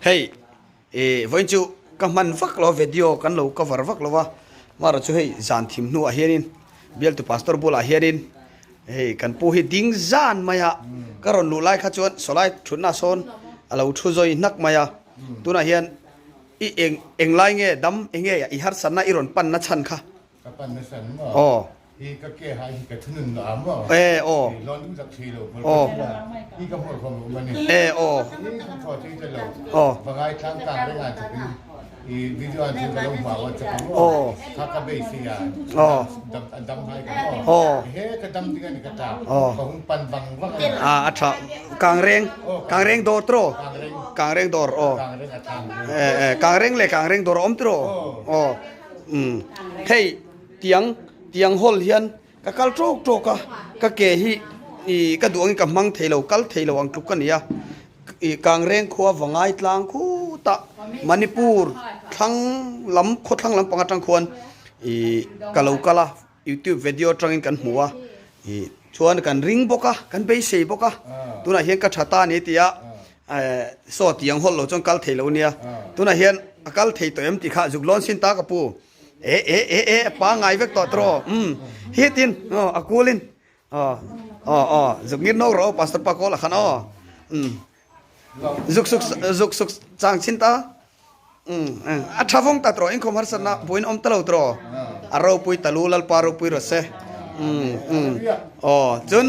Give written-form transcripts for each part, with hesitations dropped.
Hei ih vawiin chu ka hman vak lo a video kan lo cover vak lo a amaherawh chu hei zan thim hnuah hianin bialtu pastor bulah hianin hei kan pu hi ding zan mai a ka rawn luh lai kha chuan sawlai thutna sawn a lo thu zawi hnak mai a tunah hian i eng englai nge dam enge i harsatna i rawn panna chhan kha. Ka pan nasa an maw? Aw. Hi ka ke hai hi ka thunun na a maw? E aw. Hi lawn ding zak thei lo bol Aw. ka ti a. Hi ka hmuh khawm um ani. E aw. Hi ka thaw thei ta lo. Aw. Vangai tlang kang reng an chak in i video an chun ka lo hma wa chak maw? Aw. Kha ka bei si a. Aw. Dam an dam hai ka maw? Aw. He ka dam ding ani ka ta. Aw. Ka hung pan vang vang ani. A a tha. Kangreng. Kangreng dawr tiraw? Kangreng. Kangreng dawr aw. Kangreng a thang. E e kangreng leh kangreng dawr a awm tiraw? Aw. Aw. Umm hei tiang tiang hall hian ka kal tawk tawk a ka ke hi ih ka duh angin ka hmang thei lo kal thei lo ang tluk ka ni a ih Kangreng khua Vangai tlang khutah Manipur thlang lam khawthlang lampang atang khuan ih ka lo kal a youtube video atangin kan hmu a ih chuan kan ring bawk a kan beisei bawk a tunah hian ka tha ta a ni tih a Eh saw tiang hawlh lo chuan kal thei lo nia. Tunah hian a kal thei tawh em tih kha zuk lawn sin ta ka pu. E e e e a pangai vek tawh tawh umm hitin aw a kulin aw aw aw zuk ngir nawk rawh aw pastor pa kawl ah khan aw umm zuk suk zuk suk chang chin ta umm a tha vawng ta tawh inkhawm harsatna buain awm ta lo tawh a ropui ta lu lalpa ropui rawh se umm umm aw chun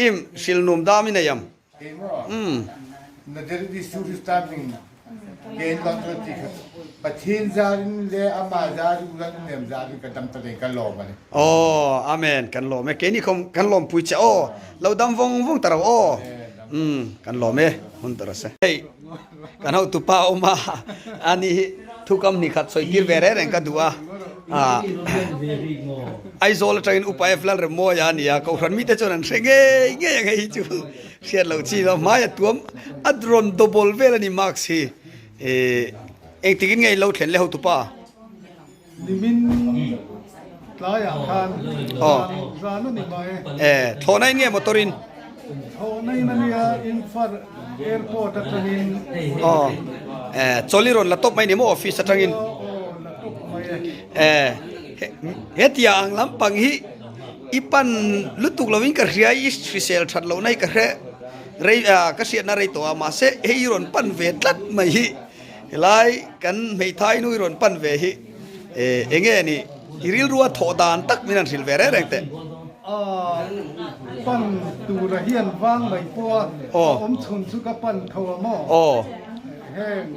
im hrilhnum dam i nei ang. Keimah na Jesuh Krista hming ke in lang cu ti kha Pathian zarin le amah zarin ulan nem zarin ka dam ta ding kan lawm ani. Oh amen kan lawm e keini khom kan lawm pui che aw lo dam vawng vawng ta ro aw um kan lawm e hun ta ro se. Hei kan ho tupa awm a ani hi thukam hnih khat sawi tir ve reng reng ka duh a ah Aizawl atangin Upa F Lalremawia a ni a, Kohhran mite chuan an hre ngei ngei ang hei hi chu hriat loh chi lo hmai a tuam a rawn double vel a ni mask hi eh engtikin nge ilo thlen le hotupa? Nimin tlaiah khan zan zan a ni mai. Eh thlawhna in nge motor in? Thlawhna in a nia Imphal airport atangin. Aw eh chawlh i rawn la tawp mai ni maw office atangin? Aw la tawp mai e. Eh hetia ang lampang hi i pan lutuk lovin ka hria i hrisel that lohna hi ka hre rei ah ka hriatna rei tawh a mahse hei i rawn pan ve tlat mai hi helai kan hmeithai nu i rawn pan ve hi eh enge ni i rilrua thawh dan tak min han hrilh ve reng reng teh. Ah pan tura hian vang mai pawh a awm chhun chu ka pan tho a maw? Heng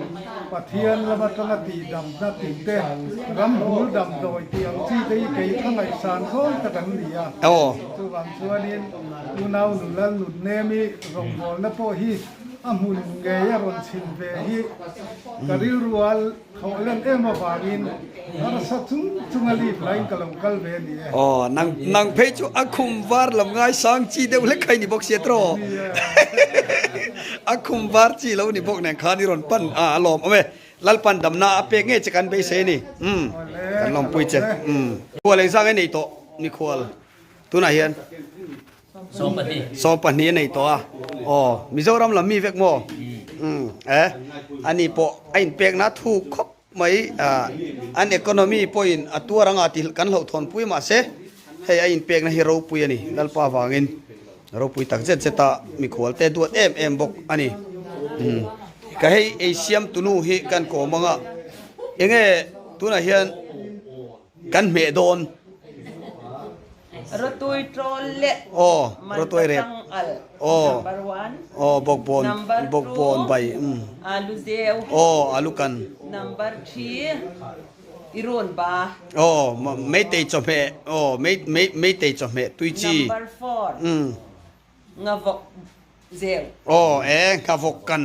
Pathian lam atanga tihdamna tih te, ramhmul damdawi tih ang chi te hi kei ka ngaihsan zawng tak an ni a. Chuvang chuanin unau nula Nutnemi rawngbawlna pawh hi a hmun ngei a rawn chhim ve hi ka rilru a thawh len em avangin harsa chung chunga leave lain ka lo kal ve a ni e. Aw, nang nang phei chu a khum var lam ngaisang chi deuh hlek kha i ni bawk sia tiraw? A khum var chi lo ni bawk nen khan i rawn pan a, a lawm awm e. Lalpan damna a pek ngei che kan beisei a ni. Umm, kan lawmpui che. Umm. Khual engzah nge nei tawh mikhual tunah hian? 12 a nei tawh a, aw Mizoram lam mi vek maw? Umm e, ani pawh a inpekna a thuk khawp mai a, an economy pawhin a tuar anga tih kan hlauhthawnpui mahse hei a inpekna hi ropui a ni, Lalpa vangin ropui tak zet zet a mikhual te duat em em bawk a ni. Umm ka hei ei siam tunu hi kan kawm anga enge tunah hian kan hmeh dawn. Rawtui trawl leh Aw, man rawtuai rep. patang al. Aw. Number one. Aw, bawkbawn, Number two. bawkbawn bai. Umm. Alu zeu. Aw, alu kan. Number three, irawn ba. Aw, meitei chawhmeh. Aw, mei mei meitei chawhmeh tui chi. Number four. Umm. Ngavawk zeu. Aw, e, ngavawk kan.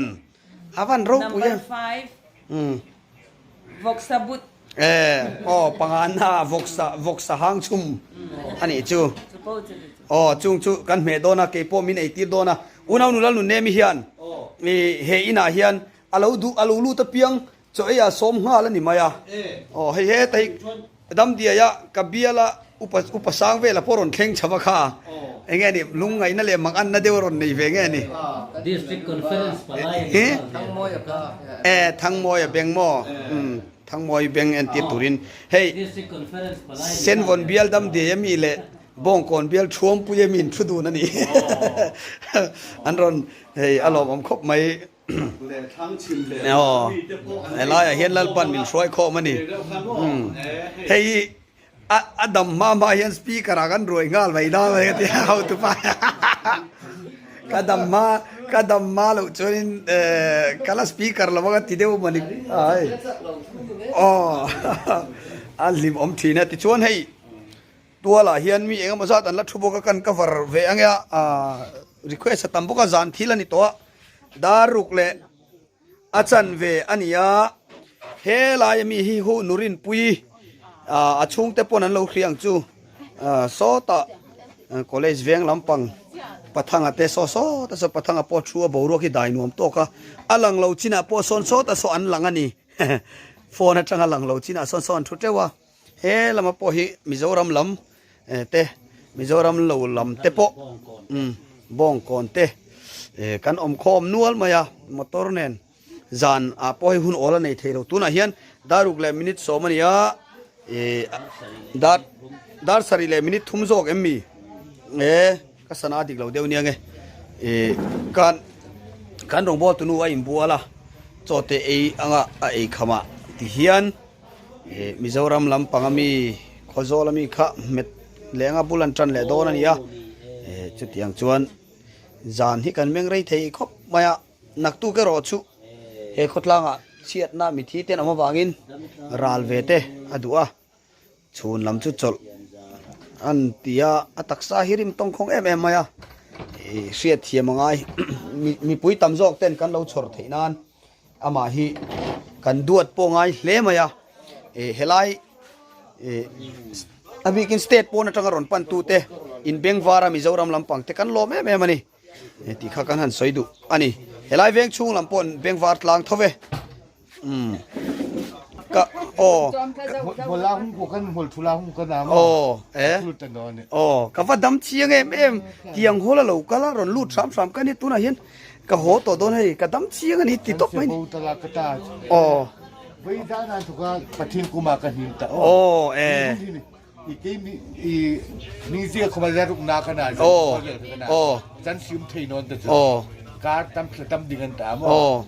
A van ropui a. Number five. Umm. Vawksa but. E, aw, pangana vawksa, vawksa hang chhum a nih chu. Aw, chung chu kan hmeh dawn a, kei pawh min eitir dawn a. Unau nula Nunemi hian i he inah hian a lo duh, a lo lut apiang chaw ei ah sawm nghal a ni mai a. Aw, hei heta hi Damdiaia ka biala. Upa upa sang vela pawh rawn thleng chho a kha. Eng nge ni lungngaihna leh mang anna deuh a rawn nei ve nge ni. District Conference palai a ni nghal ve. E Thangmawia beng maw? Umm Thangmawia beng entir turin hei District Conference palai a ni nghal ve. Senvawn bial damdiai a mi leh Bawngkawn bial Thuampui a mi in thu dun a ni. An rawn hei a lawmawm khawp mai. Aw helaiah hian Lalpan min hruai khawm a ni. Hei hi a a dam hma hma hian speaker ah kan ruai nghal mai dawn mai ka ti a hotupa ka dam hma ka dam hma loh chuanin eh ka la speaker lo a ka ti deuh mawni ai aw a hlim awm thin a tichuan hei tualah hian mi engemaw zat an la thu bawk a kan cover ve ang e a ah request a tam bawk a zan thil a ni tawh a dar ruk leh A chanve a ni a, helai ami hi hu Nurinpui a chhungte pawn an lo hria ang chu sawtah college veng lampang Pathanga te saw sawta saw Pathanga pawh thu a boruak hi dai nuam tawk a, a lang lo chinah pawh sawn sawta saw an lang a ni phone atanga lang lo chinah sawn saw an thu teuh a. He lama pawh hi Mizoram lam te Mizoram lo lam te pawh Bawngkawn te kan awm khawm nual mai a motor nen zan ah pawh hei hun awl a nei thei lo tunah hian dar ruk leh minute sawm a ni a dar dar sarih leh minute thum zawk em mi e ka sana dik lo deuh nia nge kan kan rawngbawl tunu a inbual a chaw te ei anga a ei khamah tihian. Ih Mizoram lampang ami Khawzawl ami kha hmet leh anga bul an tan leh dawn a ni a ih chutiang chuan zan hi kan meng rei thei khawp mai a naktuk erawh chu he khawtlangah chhiatna mithi te an awm avangin ral ve te a duh a chhun lam chu chawlh an ti a a taksa hi rim tawngkhawng em em mai a ih hriatthiam a ngai mipui tam zawk ten kan lo chhawr theih nan. Amah hi kan duat pawh ngai hle mai a, eh helai eh a bikin state pawn atanga rawn pan tute in bengvara Mizoram lampang te kan lawm em em a ni tih kha kan han sawi duh a ni. Helai veng chhung lam pawh bengvar tlang tho ve. Umm ka aw aw eh aw ka va dam chiang em em tiang hawl a lo kal a rawn lut hram hram ka ni tunah hian Ka haw tawh dawn hei, ka dam chiang a ni ti tawp mai ni. Aw. Aw e. Aw. Aw. Aw. Aw.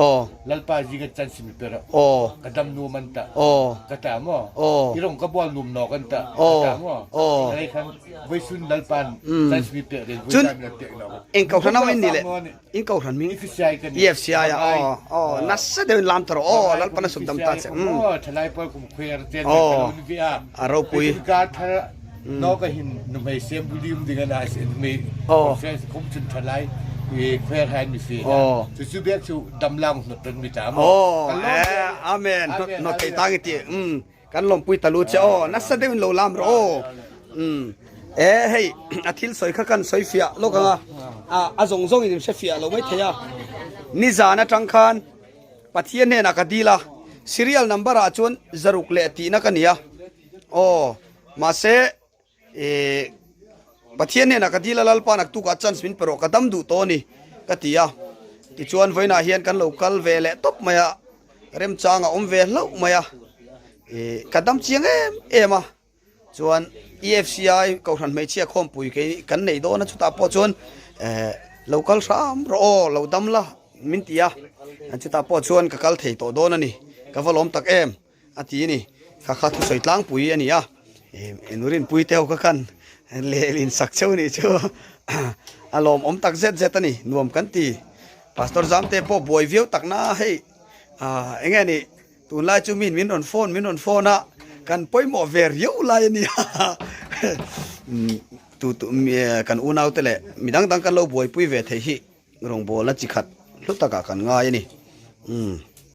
Aw. Lalpa zinga chan simi pera Aw. ka dam nuam an ta Aw. ka ta maw Aw. i rong ka bual num nok an ta ka Aw. ta maw Aw. Nai khan voi sun Lalpan chan simi pe den voi Cun zam la pek nok eng kohhran a in ni le in kohhran ming EFCI kan EFCI ah aw aw nasa deuh in lam tar aw Lalpan a suk dam ta che um aw thalai pawl kum khuer ten Aw. ka lo ni ve a A ropui. ka thar No ka hin nuhmei siam bulium ding an si nuhmei Aw. conference kum chun thalai i khuer hain mi si Aw. cu cu bek cu damlang hnot ton mi ta mo Aw, Kan lawm eh, te. amen. Not Amen, not thei amen. tang iti. Um, kan lawmpui talu che aw, nasa deuhin lo lam rawh aw. Um, eh hei, a thil sawi kha kan sawi fiah lawk anga. A a zawng zawng in hre fiah lo mai thei a. Nizan atang khan Pathian hnenah ka dil a. Serial number ah chuan zaruk leh tihna ka ni a. Aw, mahse eh Pathian hnenah ka dil a Lalpa naktukah chance min pe rawh ka dam duh tawh a ni ka ti a. Tichuan vawiinah hian kan lo kal ve leh tawp mai a, remchang a awm ve hlauh mai a, eh ka dam chiang em em a. Chuan EFCI Kohhran Hmeichhia Khawmpui kei kan neih dawn a chutah pawh chuan eh lo kal hram rawh aw lo dam la min ti a, chutah pawh chuan ka kal thei tawh dawn a ni, ka va lawm tak em. A ti a ni. Kha kha thusawi tlangpui a ni a, Nurinpui te ho kha khan leh in sak cheu nih chu a lawmawm tak zet zet a ni, nuam kan ti. Pastor Zamte pawh buai viau tak na hei eng nge ni tunlai chu min min rawn phone min rawn phone a, kan pawimawh ve riau lai a nia tu tu kan unaute leh midang dang kan lo buaipui ve thei hi rawngbawlna chi khat hlu takah kan ngai a ni. Umm.